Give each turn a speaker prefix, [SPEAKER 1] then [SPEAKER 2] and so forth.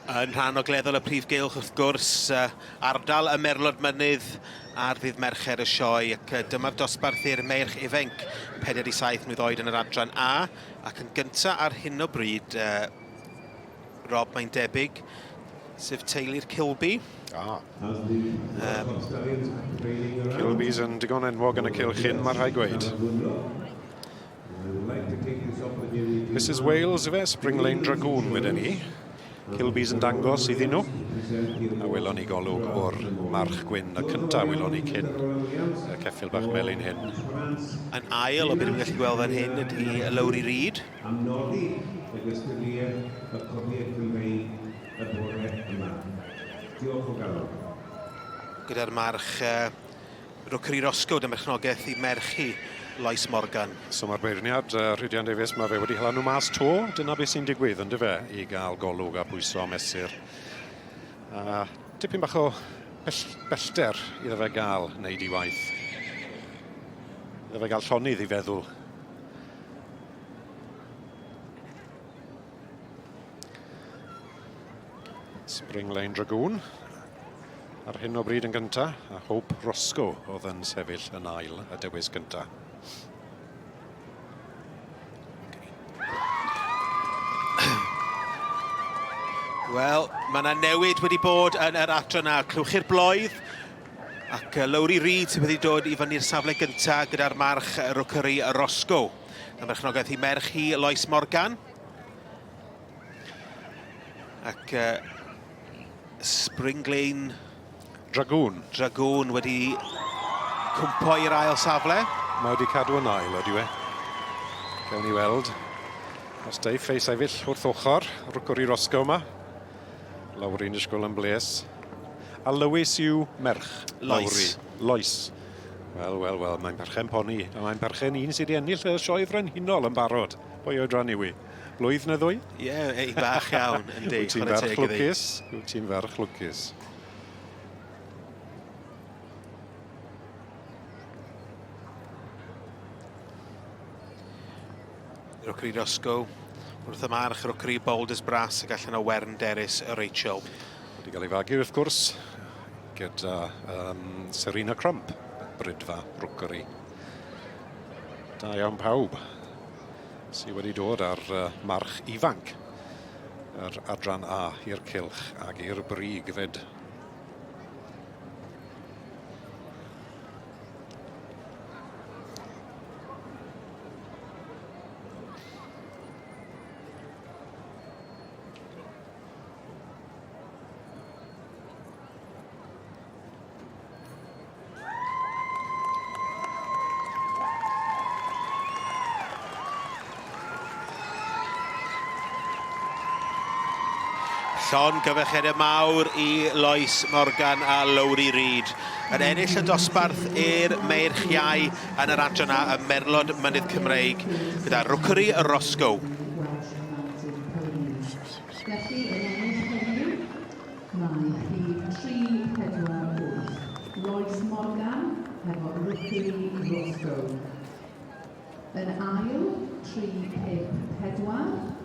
[SPEAKER 1] Yn rhan ogleddol y prif gylch wrth gwrs, ardal y Merlod Mynydd ar ddydd Mercher y sioe ac dyma'r dosbarth i'r meirch ifainc 4 i 7 mlwydd oed yn yr adran A ac yn gyntaf ar hyn o bryd Rob mae'n debyg sef teulu'r Kilby.
[SPEAKER 2] Ah. Kilby's yn digon enwog yn y cylch hyn, mae rhaid gweud. Mrs Wales ife, Spring Lane Dragoon wedyn ni. Kilby's yn dangos iddyn nhw. A welon ni golwg o'r march gwyn y cynta welon ni cyn y ceffyl bach melyn hyn.
[SPEAKER 1] Yn ail o beth dwi'n gallu gweld fan hyn ydy Lowri Reid.
[SPEAKER 3] Am noddi y gystadleuaeth y Cofio Cymreig y bore yma. Diolch o galon.
[SPEAKER 1] Gyda'r march uh, Rookery Roscoe dan berchnogaeth i merch hi, Lois Morgan.
[SPEAKER 2] So mae'r beirniad, uh, Rhydian Davies, mae fe wedi hala nhw mas to. Dyna beth sy'n digwydd, ynddo fe, i gael golwg a pwyso a mesur. A tipyn bach o bell, bellter iddo fe gael wneud i waith. Iddo fe gael llonydd i feddwl. Spring Lane Dragoon ar hyn o bryd yn gynta, a Hope Roscoe oedd yn sefyll yn ail y dewis gynta.
[SPEAKER 1] Wel, mae yna newid wedi bod yn yr adran a clywch chi'r bloedd ac Lowri Reid sydd wedi dod i fyny'r safle gyntaf gyda'r march Rookery Roscoe. Yn berchnogaeth i merch hi, Lois Morgan. Ac uh, Spring Lane...
[SPEAKER 2] Dragoon.
[SPEAKER 1] Dragoon wedi cwmpo i'r ail safle.
[SPEAKER 2] Mae wedi cadw yn ail, ydy we. Gawn ni weld. Os deiff ei sefyll wrth ochr, Rwcwri Roscoe yma. Lowri'n disgwyl yn bles. A Lewis yw merch
[SPEAKER 1] Lois.
[SPEAKER 2] Lowri. Lois. Wel, wel, wel, mae'n perchen poni. A mae'n perchen un sydd wedi ennill y sioe frenhinol yn barod. Pwy oedran yw i? Blwydd neu ddwy?
[SPEAKER 1] Ie, yeah, ei bach iawn, yndi.
[SPEAKER 2] Wyt ti'n ferch lwcus? Wyt ti'n ferch lwcus?
[SPEAKER 1] Rookery Roscoe, wrth y march, Rookery Boulders Brass ac allan o Wern Derys Rachel.
[SPEAKER 2] Wedi cael ei fagu wrth gwrs gyda um, Serena Crump, Brydfa Rookery. Da iawn pawb sydd wedi dod ar uh, march ifanc yr adran A i'r cylch ac i'r brig fyd.
[SPEAKER 1] Llongyfarchiadau mawr i Lois Morgan a Lowri Reid yn ennill y dosbarth i'r meirch iau yn yr adran A ym Merlod Mynydd Cymreig gyda Rookery Roscoe.
[SPEAKER 4] Felly, yn ennill heddiw, Mae rhif 348, Lois Morgan hefo Rookery Roscoe. Yn ail, 354.